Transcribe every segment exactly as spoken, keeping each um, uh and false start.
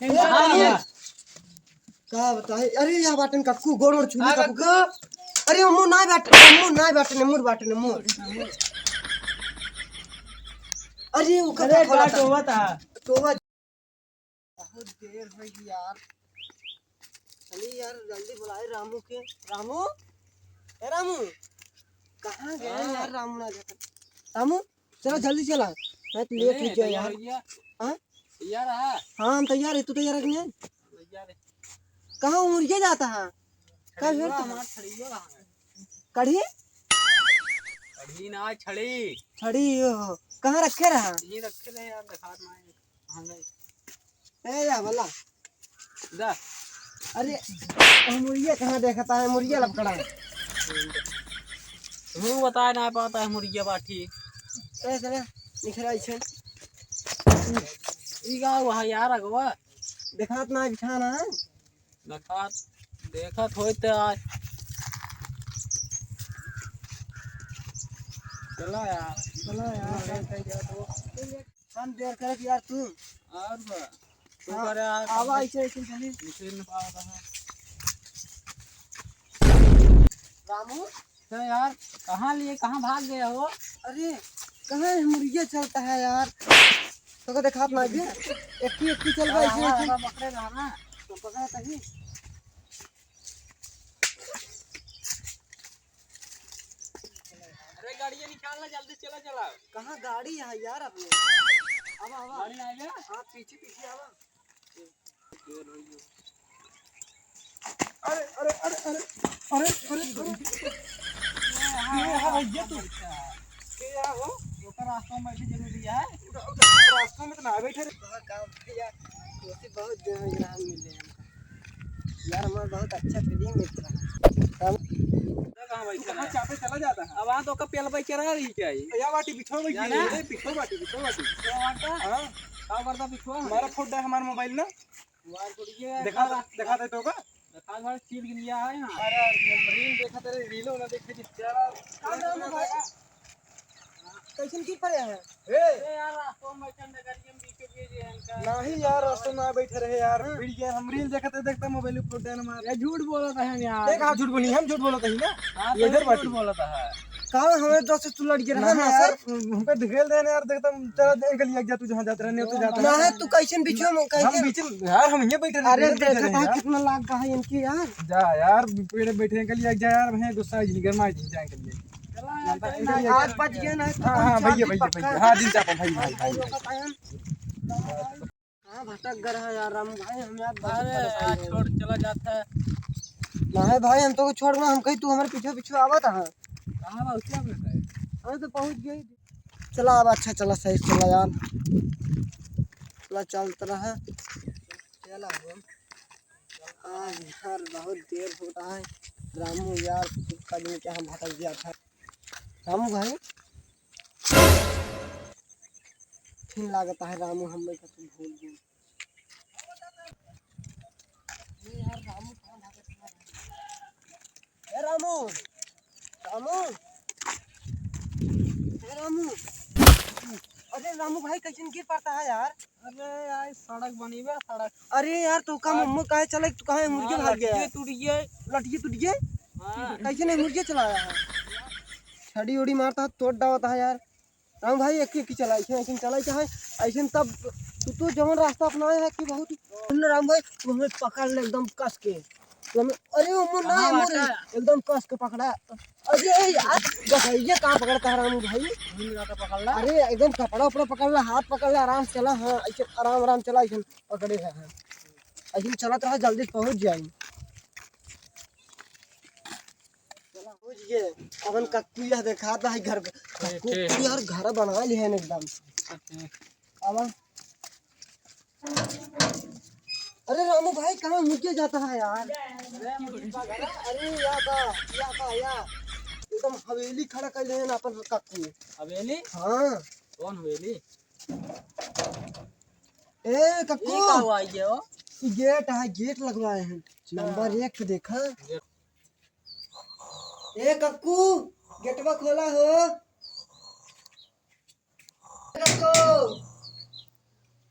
ए, अरे, का बताई? अरे, या बाटन कक्कू, गोड़ ओड़ छू ली हाँ, कक्कू। कक्कू। अरे, अम्मू नाय बाटन, अम्मू नाय बाटन, अम्मू बाटन, अम्मू। अरे, वो अरे, कक्का खोला का था। टोवा था। टोवा। बहुत देर होइ गई यार। चली यार, जल्दी बुलाए रामू के। रामू, ए रामू, कहाँ गए हाँ। यार? रामू ना देखा। रामू, चला जल्दी चला, नहीं तो लेट अरे, हो जाए तैयार यार। हो गया। हाँ? तैयार है? हाँ, हम तैयार है, तू तैयार है कि नहीं? तैयार है। कहाँ उमरिया जाता है? कहाँ छड़िया घर तो? हमार छड़िया कहाँ है? कढ़ी? कढ़ी ना, छड़ी। छड़ी, यो हो। कहाँ रखे रहा? यहीं रखे रहे यार, दिखात ना है। कहाँ गए? ए, या वाला। जा। अरे, हम मुर्गिया कहाँ देखता है, मुर्गिया लपकड़ा। तू बताए ना पाता है मुर्गिया बाठी। चले, चले, निकल आई छे। ई का हुआ यार, अगवा? देखात ना बिठाना है। देखात, देखत होई त आज। चला यार। चला यार। हम देर करत यार तू। और बा, तू हाँ, करे आ, आवा ऐसे, ऐसे चली। निकल न पावत है। रामू? तो यार, कहाँ लिए, कहाँ भाग गया हो? अरे, कहाँ है मुर्गिया चलता है यार? तो को देखात ना बे? एक ही, एक ही चल बा, हाँ, ऐसे, हाँ, ऐसे। हाँ, पकड़े रहा ना। तो पकड़ा तभी। अरे गाड़िया निकाल ना, जल्दी चला, चला। कहाँ गाड़ी है यार अपने? आवा, आवा। गाड़ी आ गया? हाँ, पीछे, पीछे आवा। अरे, अरे, अरे, अरे, अरे, अरे, अरे। ये है भैया तू। के यहाँ हो? ओकर रास्ता में बैठे जरूरी है। उधर, उधर रास्ता में तो ना बैठे रे। बहुत काम भैया, दोस्ती बहुत दिन हो गया मिले हमको। यार, हमारा बहुत अच्छा फीलिंग मिलता है। हम तो कहाँ बैठे कहाँ रहे? चापे चला जाता है। अब वहाँ तो ओकर पेल बैठे रह रही क्या है? या बाटी बिछो बैठी जाना? है। अरे, बिछो बाटी, बिछो बाटी। तो वहाँ का? हाँ। का करता बिछो? हमारा फोन है, हमारा मोबाइल ना। मोबाइल को दीजिए। देखा, देखा दे तो का? देखा, हमारे चीज गिन लिया है यहाँ। अरे, रील देखा तेरे, रीलो ना देखे जिस तेरा। का नाम है भाई? कैसन की पड़े हैं? ए! अरे यार, रास्ता में बैठे हैं, गाड़ी में बीचों बीच है इनका। नहीं यार, रास्ता में बैठे रहे यार। भिड़ गया, हम रील देखते देखते मोबाइल फोड़ देना मार। ये झूठ बोलत है यार। देख, हाँ, झूठ बोली, हम झूठ बोलत ही ना। हाँ, ये तो इधर झूठ बाटी। बोलत है। का हमें दोस्त से तू लड़ के रहा ना ना यार, यार? हम पे ढकेल देना यार, देखता हम चला दे गली जा, तू जहाँ जात रहने, तू जात ना रहे। है, तू कैसन बीच में, हम कैसे? बीच में, यार, हम ये बैठे रहे, अरे, इधर बैठे देखा रहे था यार। कितना लाग का है इनकी यार। जा यार, पेड़ बैठे हैं, गली जा यार, भैया गुस्सा है, गरमा है, जाए गली। आज बच गया ना, तो हाँ, हाँ, चार भैया, दिन भैया, पक्का। भैया। हाँ, दिन चापा, भाई, भाई, भाई, भाई। हाँ, भटक गए रहा यार रामू भाई, हम यार बहुत अरे परेशान यार, हैं। छोड़, चला जाता है। नहीं भाई, हम तो को छोड़ ना, हम कहीं तू हमारे पीछे पीछे आवत है। कहाँ बा, क्या मिल रहा है? अरे तो पहुँच गई। चला अब, अच्छा चला, सही चला यार, चला चलत रहा। चला हो। आज यार बहुत देर हो रहा है। रामू यार, कल के हम भटक गया था। रामू भाई, फिर लागत है रामू हम लोग का तुम भूल गए। ए यार, रामू कहाँ भागत है? ए रामू, रामू, ए रामू। अरे रामू भाई, कैसे गिर पड़ता है यार? अरे यार, सड़क बनी बे, सड़क। अरे यार, तो का हाँ। मम्मा काहे चले, तू काहे मुर्गे हाँ, भाग गया? लठिए टूट गए। लठिए टूट गए? हाँ। कैसे नहीं मुर्गे चलाया है? छड़ी उड़ी मारता है, तोड़ डालता है यार। राम भाई, एक, एक ही चलाई है, ऐसे चलाई चाहे, ऐसे तब तू, तू जवन रास्ता अपनाए है कि बहुत सुन राम भाई, तू हमें पकड़ ले एकदम कस के। तू हमें, अरे वो मुन्ना, कहाँ ये मुन्ना, बाटा? एकदम कस के पकड़ा। अरे यार, देखा, ये कहाँ पकड़ता है रामू भाई? मुन्ना का पकड़ ला। अरे एकदम कपड़ा उपड़ा पकड़ ला, हाथ पकड़ ला, आराम से चला, हाँ, ऐसे आराम आराम चला, ऐसे पकड़े है, हाँ। ऐसे चलत रहा, जल्दी से पहुँच जाए। चला, पहुँच गए। अपन कक्कू यह देखा था, घर, कक्कू ठीक। यार, घर बना लिए हैं एकदम। ठीक। अब अरे रामू भाई, कहाँ मुर्गे जाता है यार? अरे या बा, या बा, या। एकदम हवेली खड़ा कर ले ना अपन कक्कू। हवेली? हाँ। कौन हवेली? ए कक्कू। ये का हुआ ये हो? ये गेट है, गेट लगवाए हैं। अच्छा। नंबर एक पे देखा। गेट। ए कक्कू, गेटवा खोला हो। कक्कू।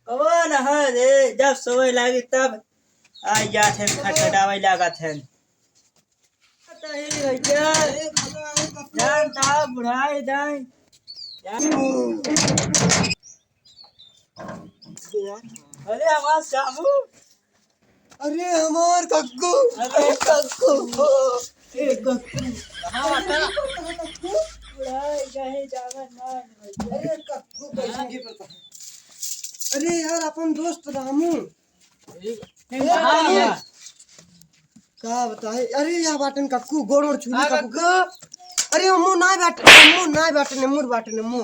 कौन है रे? जब सोए लागी तब आ जात है, खटखटावे लागत है। तही भैया, जान ता बुढ़ाई दाई। अरे हमार श्यामू। अरे हमार कक्कू। अरे कक्कू। ए कक्कू। कहाँ बाटा? बुढ़ाई गए जावन ना। अरे कक्कू कैसन की पता है? अरे यार अपन दोस्त रामू। ए, ए, कहाँ रामू। है? का बताए? अरे यह बाटन कक्कू, गोड़ ओड़ छू ली हाँ, कक्कू। कक्कू। अरे अम्मू नाय बाटन, अम्मू नाय बाटन, अम्मू बाटन, अम्मू।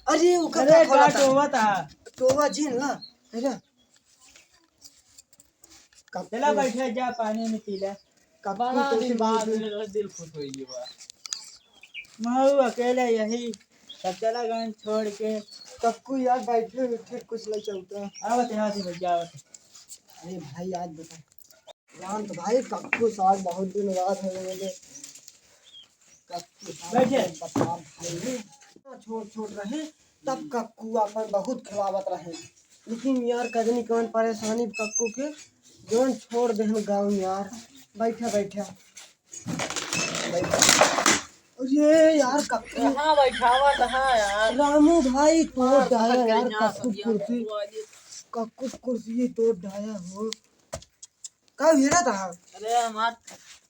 अरे ओकर अरे का खोला का था? टोवा था? टोवा जीन ला। अरे कब चला तू बैठे जा, पानी में पी ले। कब बड़ा तू दिन कैसे बाद बोलते? मिले, दिल खुश हो गया बा। महू अकेले यही सब चला गए छोड़ के। कक्कू यार बैठे बैठे कुछ नहीं चलता। आवत यहाँ से भैया, आवत। अरे भाई आज बता। राम तो भाई कक्कू साग बहुत दिन बाद हो गए। कक्कू साग बैठे। बता भाई। छोट छोट रहे तब कक्कू अपन बहुत खिलावत रहे, लेकिन यार कजनी कौन परेशानी कक्कू के, जौन छोड़ देहन गाँव यार। बैठा बैठा बैठा। अरे यार कक्कू। कहाँ बैठावा कहाँ यार? रामू भाई तोड़ डाया यार कक्कू कुर्सी। कक्कू कुर्सी तोड़ डाया हो। का हीरा था? अरे हमार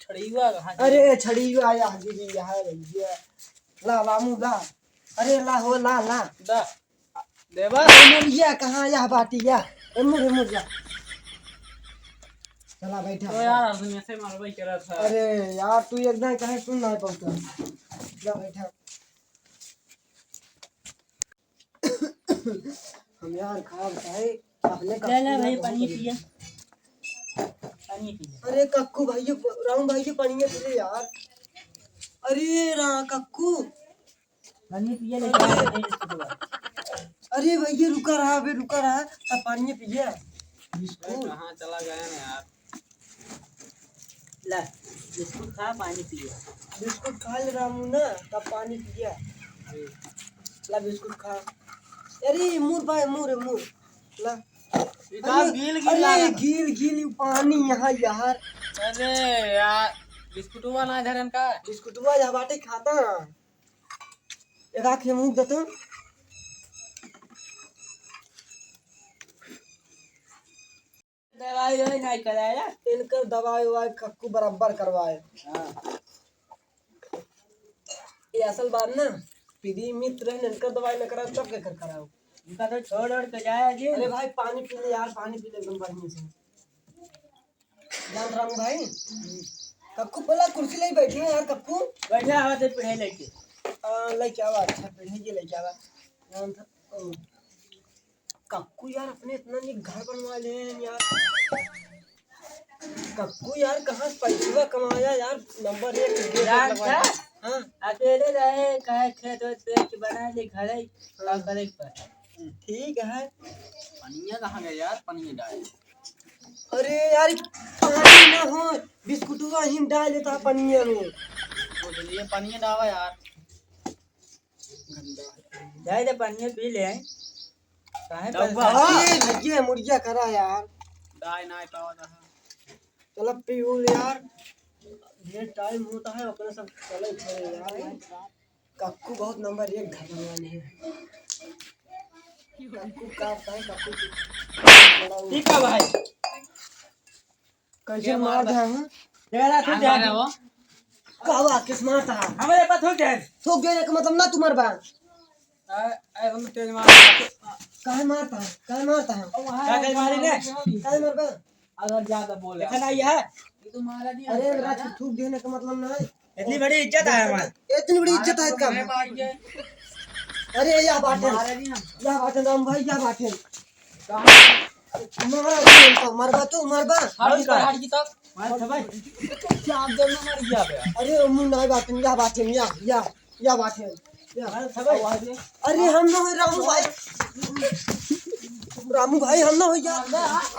छड़ीवा कहाँ? अरे छड़ीवा आया जी, यहाँ भैया। ला रामू ला। अरे ला हो ला ला। दा। देवा। ए मुरिया कहाँ यह बाटी या? ए मुर, ए मुर जा। चला बैठा। तो यार आदमी ऐसे मारवाई करा था। अरे यार तू एकदम कहे सुन ना पाऊंगा। जा बैठा। हम यार का बताए, अपने ले, ले कक्कू भाई, यार पानी बहुत पिया। पानी पिया। अरे कक्कू भाई, राम भाई के पानी पी ले यार। अरे रा कक्कू। पानी पिया, लेके आ, अरे, अरे भैया रुका रहा, अबे रुका रहा, तब पानी पिया। बिस्कुट। कहाँ चला गया ना यार? ला, बिस्कुट खा, पानी पिया। बिस्कुट खा ले रामू ना, तब पानी पिया। ला बिस्कुट खा। अरे मुर भाई, मुर, मुर। ला। ई का अरे, गील, गील अरे, लागत। गील, गील, यू पानी यहाँ यार। अरे यार, बिस्कुटवा ना धरन का? बिस्कुटवा यहाँ बाटे खाता। एक आँख मुँह देता। दवाई ववाई नहीं कराया? इनकर दवाई ववाई कक्कू बराबर करवाए। हाँ। ये असल बात ना, पीदी मित्र है, इनकर दवाई न कराओ, तब के कर कराओ? इनका तो छोड़ ओड़ के जाया जी। अरे भाई, पानी पी ले यार, पानी पी ले एकदम बढ़िया से। जान रामू भाई, कक्कू पहला कुर्सी ले बैठे हैं यार, कक्कू। बैठे आवा तो पढ़े लेके। आ, लेके आवा, अच्छा, पढ़े ये लेके आवा। जान था, ओ। कक्कू यार अपने इतना नीक घर बनवा ले हैं यार। कक्कू यार कहाँ से पैसवा कमाया यार, नंबर एक गेट यार लगवाया। क्या? हाँ। अकेले रहे, कहे खेत वेत बेच के बना ले घर ही, का हाँ। करे के पड़े। ठीक है। पनिया कहाँ गया यार, पनिया डाल। अरे यार, पानी ना हो, बिस्कुटवा ही डाल देता पनिया में। बोतलिए पनिया डावा यार। गंदा है। जाए दे, पानी पी ले। काहे डब्बा। परेशान? ए, भैया, मुर्गिया करा यार। दाई नाय पावा रहा। चलो पी उ ले यार। ढेर टाइम होता है, अपने सब चले थे यार। कक्कू बहुत नंबर एक घर बनवाने हैं। कक्कू का होता है, कक्कू की ठीक है भाई। कैसे क्या मार मार दे हैं? तेरा तू क्या जा मारे हो? का बा, किस मारता है? हमारे पास हो जाए। ठोक देने का मतलब ना तू मरबा। आ, आ, हम तेज मार। काहे मारता है? काहे मारता है? क्या कहीं मारी ने? काहे मरबा? अगर ज्यादा बोले। देखा ना ये है? ये तो मारा नहीं अरे, है। रात को थूक देने का मतलब ना है। इतनी बड़ी इज्जत है हमारी। इतनी बड़ी इज्जत है इसका। मैं मार के अरे, यह बात है। मारा नहीं हम। यह बात है, राम भाई, यह बात है। कहाँ? मारा नहीं हमको, मरबा तू, मरबा। हट की तो, हट की तो। मार था भाई। क्या आप जब में मर गया बे? अरे, मुन्ना, यह बात है, यह बात है, यह, यह, यह बात है। मार था भाई। अरे, हम ना हो, रामू भाई। रामू भाई, हम ना हो यार।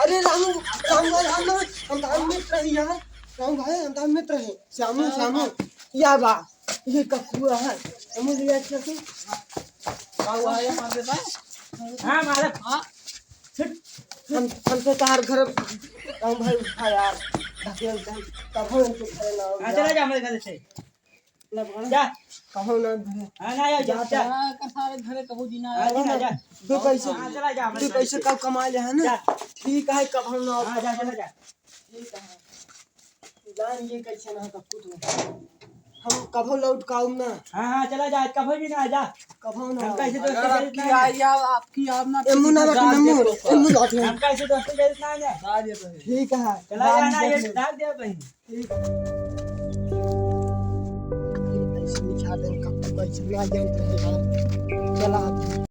अरे, रामू, रामू भाई, हम ना हो। हम तो मित्र ही यार। रामू भाई, हम तो मित्र हैं। श्यामू, श्यामू। यह बा। ये ककुआ है। हम ले आके रखे। बाबू, आया मार देता। हाँ, मारा। हाँ। हम, हमसे तार घर, हम भाई उठा यार। ढकेल दे। कभो इनके घरे ना आओ हाँ, चला यार। जा हमारे घर से। ना बड़ा। जा। कभो ना घरे। हाँ, ना, जा, जा, जा। जा। का सारे घरे कभो जी ना हाँ, आया। जी ना, जा। दो पैसे, हाँ, चला जा, हमारे दो पैसे कम कमा ले है ना? जा। ठीक है, कभो ना आओ। हाँ, जा, चला जा। ठीक है। जान ये कैसे ना तो कुछ नहीं। हम कभो लौट के आऊँ ना। हाँ, हाँ, चला जा, आज कभो भी ना आ जा। कभो ना हम आओ। कैसे दोस्त अगर के जरूरत आपकी ना है। आई या आपकी याद ना ए, मुन्ना कीजिए, बात डाल नमू, दे तो ए, मुन्ना बात है। हम कैसे दोस्त के जरूरत ना है। डाल दे तो है। ठीक है। चला जा ना, ये डाल दे भाई। ठीक है। ये पैसे निकाल दे, कब तक पैसे ना आ जाए तो यार। चला।